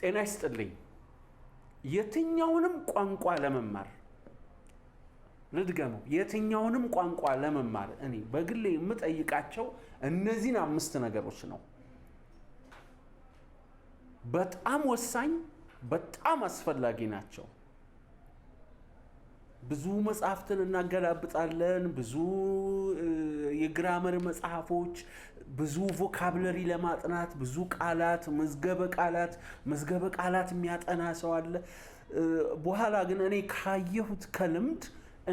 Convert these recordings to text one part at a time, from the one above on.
ጤና ይስጥልኝ። የትኛውንም ቋንቋ ለመማር፣ ልድገመው፣ የትኛውንም ቋንቋ ለመማር እኔ በግሌ የምጠይቃቸው እነዚህን አምስት ነገሮች ነው። በጣም ወሳኝ፣ በጣም አስፈላጊ ናቸው። ብዙ መጽሐፍትን እናገላብጣለን። ብዙ የ grammar መጽሐፎች፣ ብዙ vocabulary ለማጥናት ብዙ ቃላት፣ መዝገበ ቃላት የሚያጠና ሰው አለ። በኋላ ግን እኔ ካየሁት ከልምድ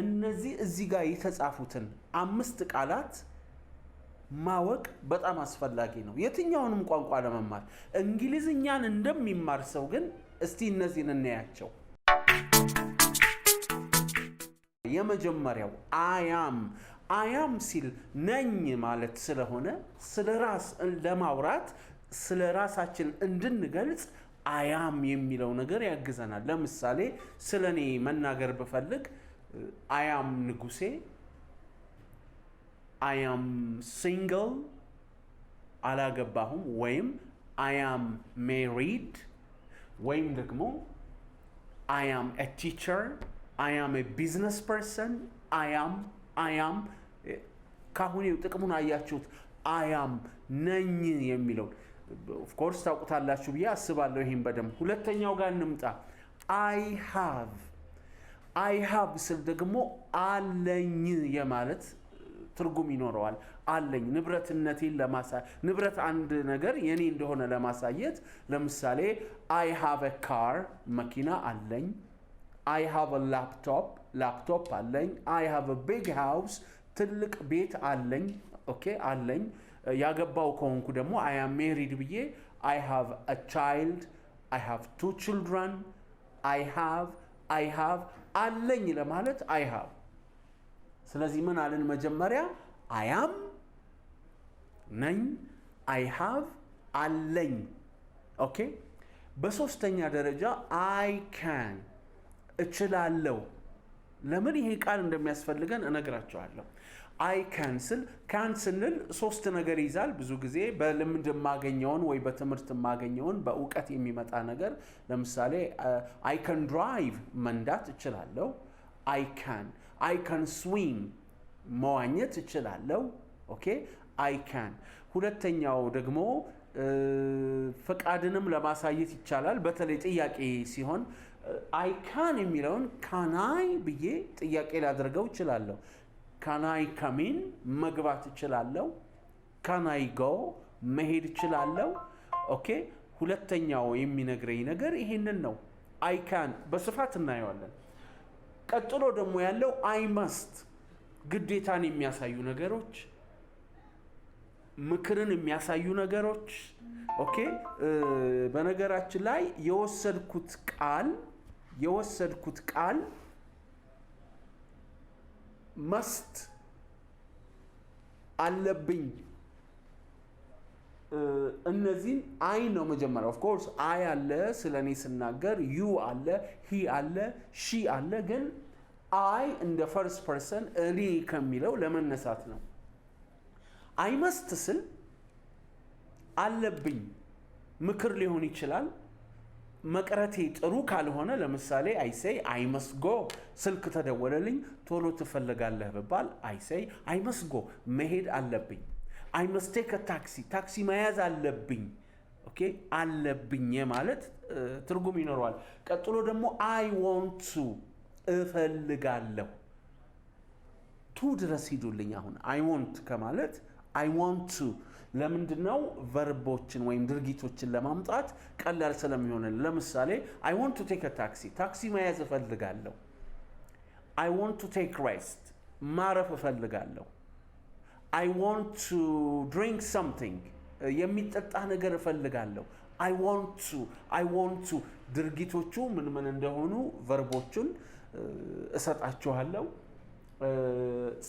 እነዚህ እዚህ ጋር የተጻፉትን አምስት ቃላት ማወቅ በጣም አስፈላጊ ነው፣ የትኛውንም ቋንቋ ለመማር። እንግሊዝኛን እንደሚማር ሰው ግን እስቲ እነዚህን እናያቸው። የመጀመሪያው I am። I am ሲል ነኝ ማለት ስለሆነ ስለ ራስ ለማውራት፣ ስለ ራሳችን እንድንገልጽ I am የሚለው ነገር ያግዘናል። ለምሳሌ ስለ እኔ መናገር ብፈልግ I am ንጉሴ፣ I am single፣ አላገባሁም፣ ወይም I am married፣ ወይም ደግሞ I am a teacher፣ I am a business person። I am፣ I am። ካሁኑ ጥቅሙን አያችሁት። I am፣ ነኝ የሚለውን of course ታውቁታላችሁ ብዬ አስባለሁ። ይህም በደንብ። ሁለተኛው ጋር እንምጣ። I have። I have ስል ደግሞ አለኝ የማለት ትርጉም ይኖረዋል። አለኝ፣ ንብረትነቴን ለማሳ ንብረት፣ አንድ ነገር የኔ እንደሆነ ለማሳየት። ለምሳሌ I have a car፣ መኪና አለኝ። I have a laptop፣ ላፕቶፕ አለኝ። I have a big house፣ ትልቅ ቤት አለኝ። Okay፣ አለኝ። ያገባው ከሆንኩ ደግሞ I am married ብዬ I have a child፣ I have two children። I have፣ I have፣ አለኝ ለማለት I have። ስለዚህ ምን አልን? መጀመሪያ I am፣ ነኝ፣ I have፣ አለኝ። Okay። በሶስተኛ ደረጃ I can፣ እችላለሁ። ለምን ይሄ ቃል እንደሚያስፈልገን እነግራችኋለሁ። I can ስል፣ can ስንል ሶስት ነገር ይይዛል። ብዙ ጊዜ በልምድ የማገኘውን ወይ በትምህርት የማገኘውን፣ በእውቀት የሚመጣ ነገር። ለምሳሌ I can drive፣ መንዳት እችላለሁ። I can swim፣ መዋኘት እችላለሁ። Okay፣ I can። ሁለተኛው ደግሞ ፈቃድንም ለማሳየት ይቻላል። በተለይ ጥያቄ ሲሆን I can የሚለውን can I ብዬ ጥያቄ ላደርገው እችላለሁ። Can I come in፣ መግባት እችላለሁ። Can I go፣ መሄድ እችላለሁ። Okay፣ ሁለተኛው የሚነግረኝ ነገር ይሄንን ነው። I can በስፋት እናየዋለን። ቀጥሎ ደግሞ ያለው I must፣ ግዴታን የሚያሳዩ ነገሮች፣ ምክርን የሚያሳዩ ነገሮች። Okay፣ በነገራችን ላይ የወሰድኩት ቃል must፣ አለብኝ። እነዚህን I ነው መጀመሪያ። Of course I አለ፣ ስለ እኔ ስናገር you አለ፣ he አለ፣ she አለ። ግን I እንደ first person እኔ ከሚለው ለመነሳት ነው። I must ስል አለብኝ፣ ምክር ሊሆን ይችላል። መቅረቴ ጥሩ ካልሆነ ለምሳሌ I say I must go። ስልክ ተደወለልኝ፣ ቶሎ ትፈልጋለህ ብባል I say I must go፣ መሄድ አለብኝ። I must take a taxi፣ ታክሲ መያዝ አለብኝ። Okay፣ አለብኝ ማለት ትርጉም ይኖረዋል። ቀጥሎ ደግሞ I want to፣ እፈልጋለሁ። To ድረስ ሂዱልኝ። አሁን I want ከማለት I want to ለምንድን ነው? Verb ኦችን ወይም ድርጊቶችን ለማምጣት ቀላል ስለሚሆንልን። ለምሳሌ I want to take a taxi፣ ታክሲ መያዝ እፈልጋለሁ። I want to take rest፣ ማረፍ እፈልጋለሁ። I want to drink something፣ የሚጠጣ ነገር እፈልጋለሁ። I want to፣ I want to። ድርጊቶቹ ምን ምን እንደሆኑ verb ኦቹን እሰጣችኋለሁ።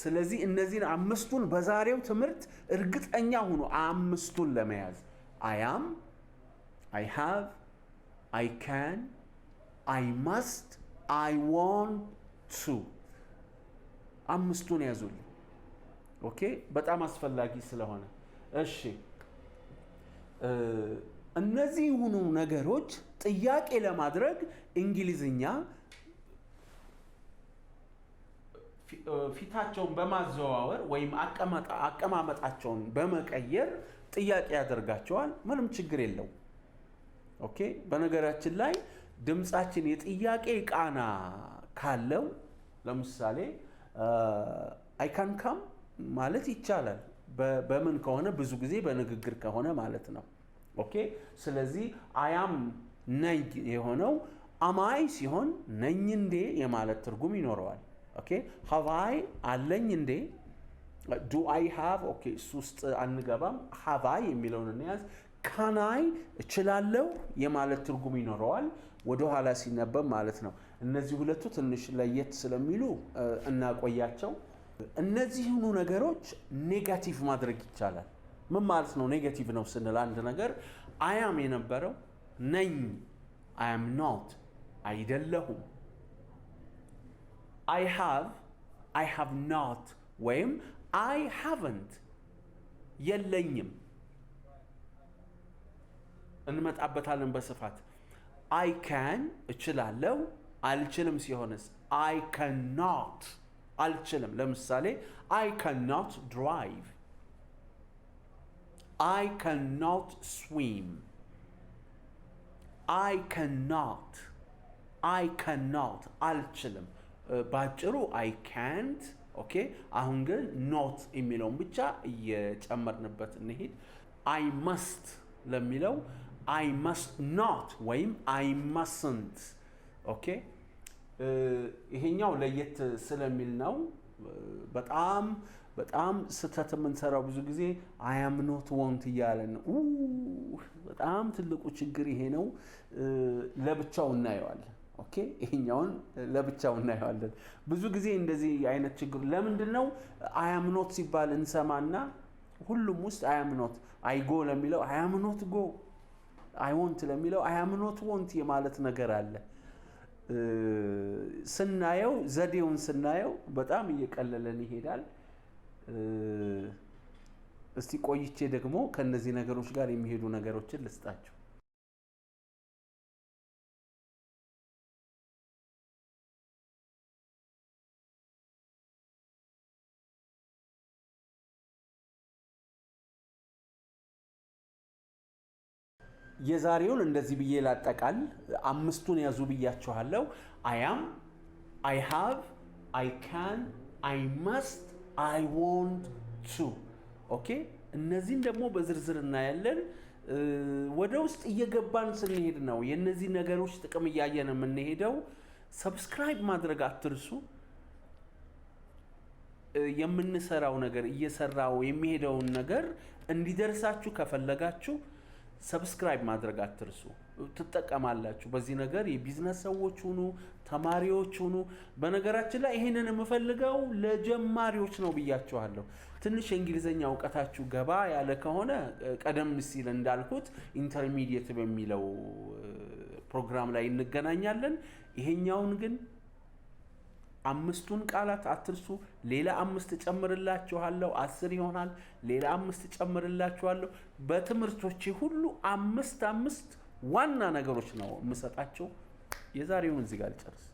ስለዚህ እነዚህን አምስቱን በዛሬው ትምህርት እርግጠኛ ሁኑ አምስቱን ለመያዝ። I am፣ I have፣ I can፣ I must፣ I want to። አምስቱን ያዙልኝ። Okay፣ በጣም አስፈላጊ ስለሆነ። እሺ፣ እነዚህ የሆኑ ነገሮች ጥያቄ ለማድረግ እንግሊዝኛ ፊታቸውን በማዘዋወር ወይም አቀማመጣቸውን በመቀየር ጥያቄ ያደርጋቸዋል። ምንም ችግር የለው። Okay፣ በነገራችን ላይ ድምጻችን የጥያቄ ቃና ካለው ለምሳሌ I can come ማለት ይቻላል። በምን ከሆነ፣ ብዙ ጊዜ በንግግር ከሆነ ማለት ነው። Okay፣ ስለዚህ I am ነኝ የሆነው am I ሲሆን ነኝ እንዴ የማለት ትርጉም ይኖረዋል። Okay፣ have I አለኝ እንዴ፣ do I have፣ okay፣ እሱ ውስጥ አንገባም። Have I የሚለውን እንያዝ። Can I እችላለሁ የማለት ትርጉም ይኖረዋል ወደኋላ ሲነበብ ማለት ነው። እነዚህ ሁለቱ ትንሽ ለየት ስለሚሉ እናቆያቸው። እነዚህኑ ነገሮች negative ማድረግ ይቻላል። ምን ማለት ነው? Negative ነው ስንል አንድ ነገር I am የነበረው ነኝ፣ I am not አይደለሁም። I have፣ I have not ወይም I haven't የለኝም። እንመጣበታለን በስፋት። I can እችላለሁ፣ አልችልም ሲሆንስ አይ ካን ኖት አልችልም። ለምሳሌ አይ ካን ኖት ድራይቭ፣ አይ ካን ኖት ስዊም፣ አይ ካን ኖት፣ አይ ካን ኖት አልችልም። ባጭሩ አይ ካንት። ኦኬ፣ አሁን ግን not የሚለውን ብቻ እየጨመርንበት እንሂድ። I must ለሚለው I must not ወይም I mustn't። Okay፣ ይሄኛው ለየት ስለሚል ነው። በጣም በጣም ስህተት የምንሰራው ብዙ ጊዜ I am not want እያለን ነው። በጣም ትልቁ ችግር ይሄ ነው። ለብቻው እናየዋለን። Okay፣ ይሄኛውን ለብቻው እናየዋለን። ብዙ ጊዜ እንደዚህ አይነት ችግር ለምንድን ነው? I am not ሲባል እንሰማና ሁሉም ውስጥ I am not፣ I go ለሚለው I am not go፣ I want ለሚለው I am not want የማለት ነገር አለ። ስናየው፣ ዘዴውን ስናየው በጣም እየቀለለን ይሄዳል። እስቲ ቆይቼ ደግሞ ከነዚህ ነገሮች ጋር የሚሄዱ ነገሮችን ልስጣችሁ። የዛሬውን እንደዚህ ብዬ ላጠቃል። አምስቱን ያዙ ብያችኋለሁ። I am፣ I have፣ I can፣ I must፣ I want to። Okay፣ እነዚህን ደግሞ በዝርዝር እናያለን። ወደ ውስጥ እየገባን ስንሄድ ነው የእነዚህ ነገሮች ጥቅም እያየን የምንሄደው። Subscribe ማድረግ አትርሱ። የምንሰራው ነገር እየሰራው የሚሄደውን ነገር እንዲደርሳችሁ ከፈለጋችሁ subscribe ማድረግ አትርሱ። ትጠቀማላችሁ በዚህ ነገር። የቢዝነስ ሰዎች ሁኑ፣ ተማሪዎች ሁኑ። በነገራችን ላይ ይህንን የምፈልገው ለጀማሪዎች ነው ብያችኋለሁ። ትንሽ የእንግሊዝኛ እውቀታችሁ ገባ ያለ ከሆነ ቀደም ሲል እንዳልኩት intermediate በሚለው ፕሮግራም ላይ እንገናኛለን። ይሄኛውን ግን አምስቱን ቃላት አትርሱ። ሌላ አምስት ጨምርላችኋለሁ፣ 10 ይሆናል። ሌላ አምስት ጨምርላችኋለሁ። በትምህርቶቼ ሁሉ አምስት አምስት ዋና ነገሮች ነው የምሰጣቸው። የዛሬውን እዚህ ጋር ልጨርስ።